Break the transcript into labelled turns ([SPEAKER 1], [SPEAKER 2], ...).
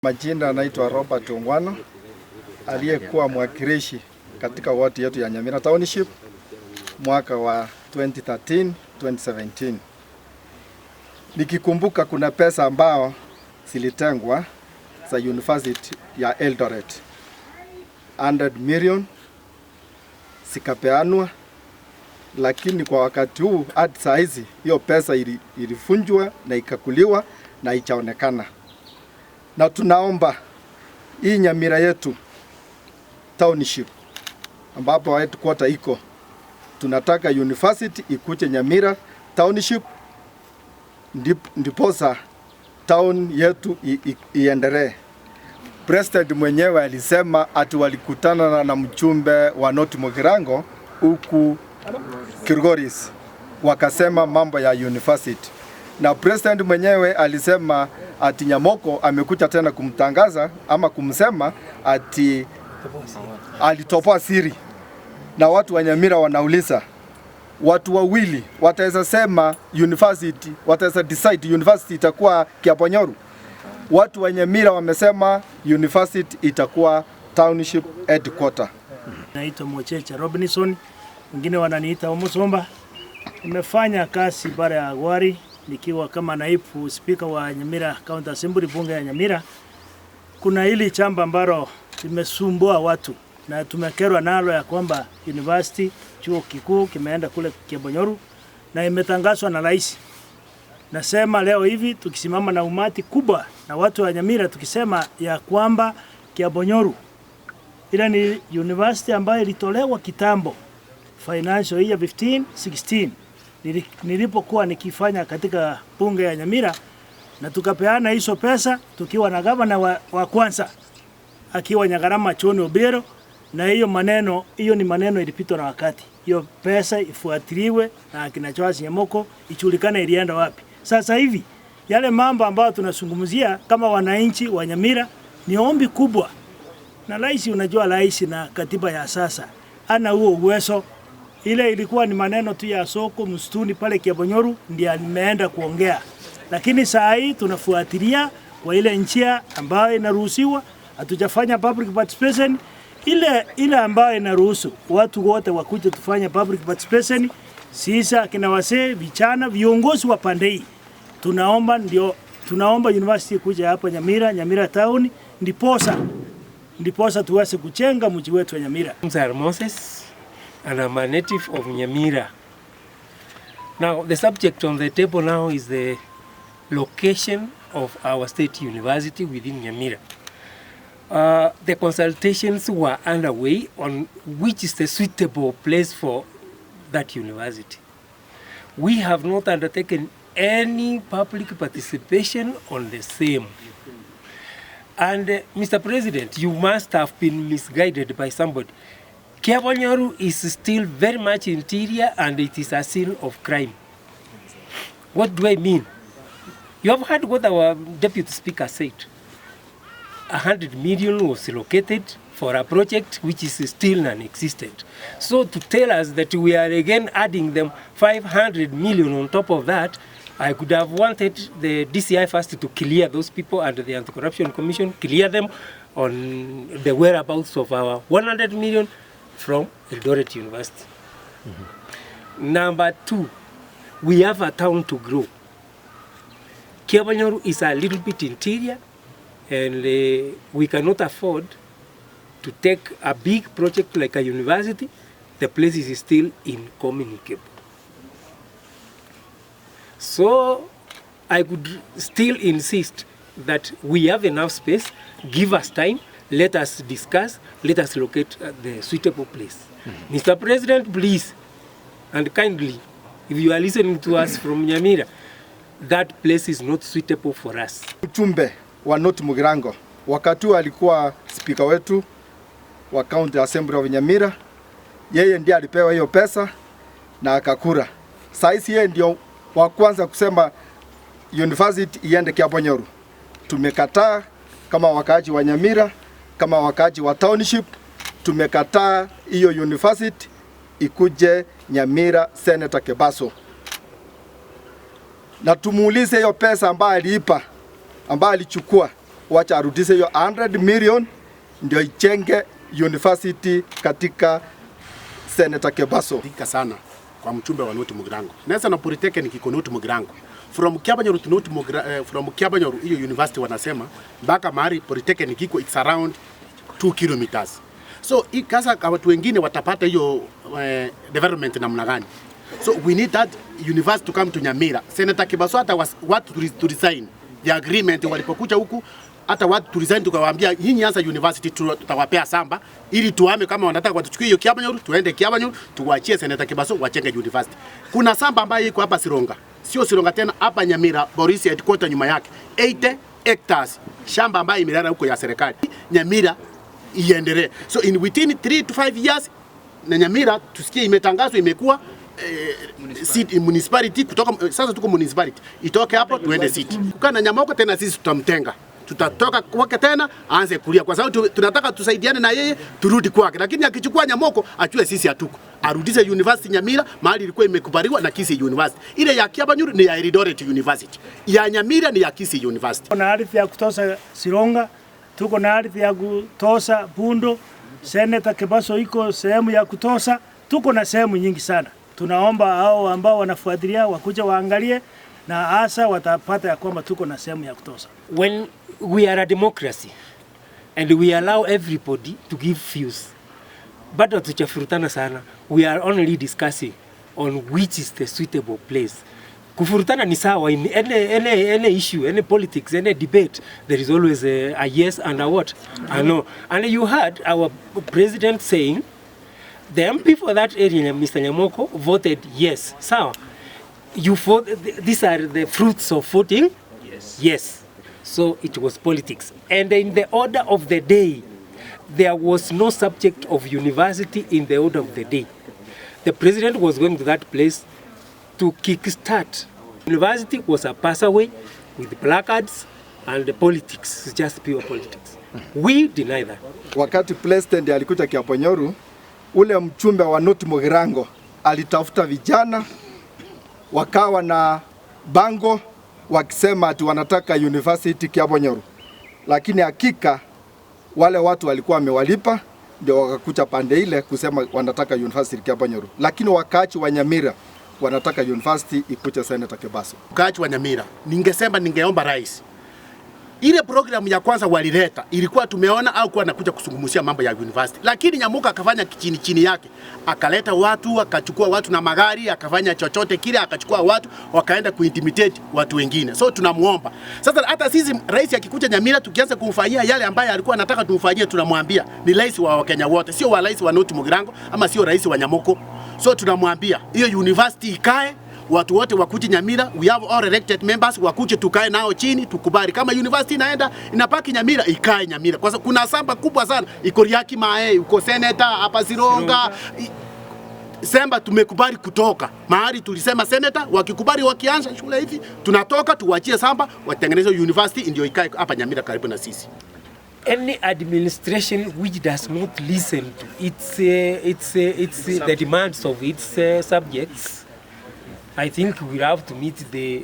[SPEAKER 1] Majina anaitwa Robert Ongwano, aliyekuwa mwakilishi katika ward yetu ya Nyamira Township mwaka wa 2013 2017. Nikikumbuka kuna pesa ambao zilitengwa za University ya Eldoret 100 million zikapeanwa, lakini kwa wakati huu hadi saa hizi hiyo pesa ilifunjwa na ikakuliwa na ichaonekana na tunaomba hii Nyamira yetu Township ambapo headquarter iko, tunataka university ikuje Nyamira Township, ndiposa town yetu iendelee. President mwenyewe alisema ati walikutana na mjumbe wa North Mugirango huku Kilgoris, wakasema mambo ya university, na president mwenyewe alisema ati Nyamoko amekuja tena kumtangaza ama kumsema ati alitoboa siri, na watu wa Nyamira wanauliza watu wawili wataweza sema university, wataweza decide university itakuwa Kiabonyoru? Watu wa Nyamira wamesema university itakuwa township headquarter.
[SPEAKER 2] Naitwa Mochecha Robinson, wengine wananiita Omusomba. Nimefanya kazi bara ya Agwari nikiwa kama naibu spika wa Nyamira County Assembly, bunge ya Nyamira. Kuna hili chamba ambalo limesumbua watu na tumekerwa nalo ya kwamba university chuo kikuu kimeenda kule Kiabonyoru na imetangazwa na rais. Nasema leo hivi tukisimama na umati kubwa na watu wa Nyamira tukisema ya kwamba Kiabonyoru ile ni university ambayo ilitolewa kitambo financial year 15 16 nilipokuwa nikifanya katika bunge ya Nyamira, na tukapeana hizo pesa tukiwa na gavana wa kwanza akiwa Nyagarama John Obiero, na hiyo maneno hiyo ni maneno ilipitwa na wakati. Hiyo pesa ifuatiliwe na akina Joash Nyamoko ijulikane ilienda wapi. Sasa hivi yale mambo ambayo tunazungumzia kama wananchi wa Nyamira ni ombi kubwa na rais, unajua rais na katiba ya sasa ana huo uwezo. Ile ilikuwa ni maneno tu ya soko msituni pale Kiabonyoru ndiye ameenda kuongea, lakini saa hii tunafuatilia kwa ile njia ambayo inaruhusiwa. Hatujafanya public participation ile ile ambayo inaruhusu watu wote wakuje tufanye public participation. Sisi akina wazee, vijana, viongozi wa pande hii tunaomba, ndio tunaomba university kuja hapa Nyamira, Nyamira Town, ndiposa tuweze kujenga mji wetu wa Nyamira.
[SPEAKER 3] Sir Moses, and I'm a native of Nyamira. Now, the subject on the table now is the location of our state university within Nyamira. The consultations were underway on which is the suitable place for that university. We have not undertaken any public participation on the same. And Mr. President, you must have been misguided by somebody. Kiabonyoru is still very much interior and it is a scene of crime. What do I mean? You have heard what our deputy speaker said. 100 million was allocated for a project which is still non-existent. So to tell us that we are again adding them 500 million on top of that, I could have wanted the DCI first to clear those people and the Anti-Corruption Commission, clear them on the whereabouts of our 100 million from Eldoret University. Number two, we have a town to grow. Kiabonyoru is a little bit interior and we cannot afford to take a big project like a university. The place is still incommunicable. So I could still insist that we have enough space, give us time, let us discuss, let us locate the suitable place. Mr. President, please and kindly, if you are listening to us from Nyamira, that place is not suitable for us.
[SPEAKER 1] Mjumbe wa North Mugirango wakati huo alikuwa spika wetu wa County Assembly of Nyamira, yeye ndiye alipewa hiyo pesa na akakura. Sasa yeye ndio wa kwanza kusema university iende Kiabonyoru. Tumekataa kama wakaaji wa Nyamira, kama wakaaji wa township, tumekataa hiyo university ikuje Nyamira, Senator Kebaso, na tumuulize hiyo pesa ambayo aliipa, ambayo alichukua Wacha arudishe hiyo 100 million ndio ijenge university katika Senator Kebaso.
[SPEAKER 4] Dika sana kwa mchumbe wa North Mugirango. National Polytechnic iko North Mugirango. From Kiabonyoru to North Mugirango, from Kiabonyoru hiyo university wanasema mpaka mahali Polytechnic iko, it's around 2 kilometers. So hii kasa watu wengine watapata hiyo development namna gani? So we need that university to come to Nyamira. Senator Kebaso hata watu to resign the agreement walipokuja huku, hata watu tulisign tukawaambia, nyinyi anza university, tutawapea samba ili tuame kama wanataka watuchukue hiyo Kiabonyoru, tuende Kiabonyoru, tuwaachie Senator Kebaso wachenge university. Kuna samba ambayo iko hapa Sironga, sio Sironga tena, hapa Nyamira, Polisi headquarter nyuma yake, 80 hectares shamba ambayo imelala huko ya serikali. Nyamira iendelee. So in within 3 to 5 years na Nyamira tusikie imetangazwa imekuwa city, municipality kutoka sasa tuko municipality, itoke hapo tuende city. Kukaa na Nyamoko tena sisi tutamtenga, tutatoka kwake tena aanze kulia, kwa sababu tunataka tusaidiane na yeye turudi kwake, lakini akichukua Nyamoko achue sisi hatuko, arudishe university Nyamira mahali ilikuwa imekubaliwa na Kisii University. Ile ya Kiabonyoru ni ya Eldoret University, ya Nyamira ni ya Kisii University.
[SPEAKER 2] Tuko na ardhi ya kutosha Sironga, tuko na ardhi ya kutosha Bundo, Senator Kebaso iko sehemu ya kutosha, tuko na sehemu nyingi sana. Tunaomba hao ambao wanafuatilia wakuja waangalie, na hasa watapata ya kwamba tuko na sehemu ya kutosha.
[SPEAKER 3] When we are a democracy and we allow everybody to give views, bado hatujafurutana sana. We are only discussing on which is the suitable place. Kufurutana ni sawa in any issue, any politics, any debate, there is always a yes and a what? A no. And you heard our president saying the MP for that area, Mr. Nyamoko, voted yes. Sawa. You vote, these are the fruits of voting yes. Yes. So it was politics. And in the order of the day, there was no subject of university in the order of the day. The president was going to that place to kickstart. University was a pathway with placards and the politics, it's just pure politics. We deny that.
[SPEAKER 1] Wakati president alikuja Kiabonyoru, ule mchumbe wa North Mugirango alitafuta vijana wakawa na bango wakisema ati wanataka university Kiabonyoru, lakini hakika wale watu walikuwa wamewalipa ndio wakakuja pande ile kusema wanataka university Kiabonyoru, lakini wakaaji wa Nyamira wanataka university ikuje Senator Kebaso.
[SPEAKER 4] Mkaaji wa Nyamira, ningesema ningeomba rais, ile programu ya kwanza walileta ilikuwa tumeona au kuwa anakuja kuzungumzia mambo ya university, lakini Nyamuka akafanya chini chini yake, akaleta watu, akachukua watu na magari, akafanya chochote kile, akachukua watu wakaenda kuintimidate watu wengine. So tunamuomba sasa, hata sisi rais akikuja Nyamira, tukianza kumfanyia yale ambayo alikuwa anataka tumfanyie, tunamwambia ni rais wa Wakenya wote, sio wa rais wa North Mugirango ama sio rais wa Nyamoko. So tunamwambia hiyo university ikae, watu wote wakuje Nyamira, we have all elected members, wakuje tukae nao chini tukubali kama university inaenda inapaki Nyamira, ikae Nyamira, kwa sababu kuna samba kubwa sana iko Riaki Mae, uko senator hapa Sironga. Semba tumekubali kutoka mahali tulisema senator, wakikubali wakianza shule hivi tunatoka, tuwachie samba watengeneze university ndio ikae hapa Nyamira karibu na sisi.
[SPEAKER 3] Any administration which does not listen to its the demands of its subjects, I think we have to meet the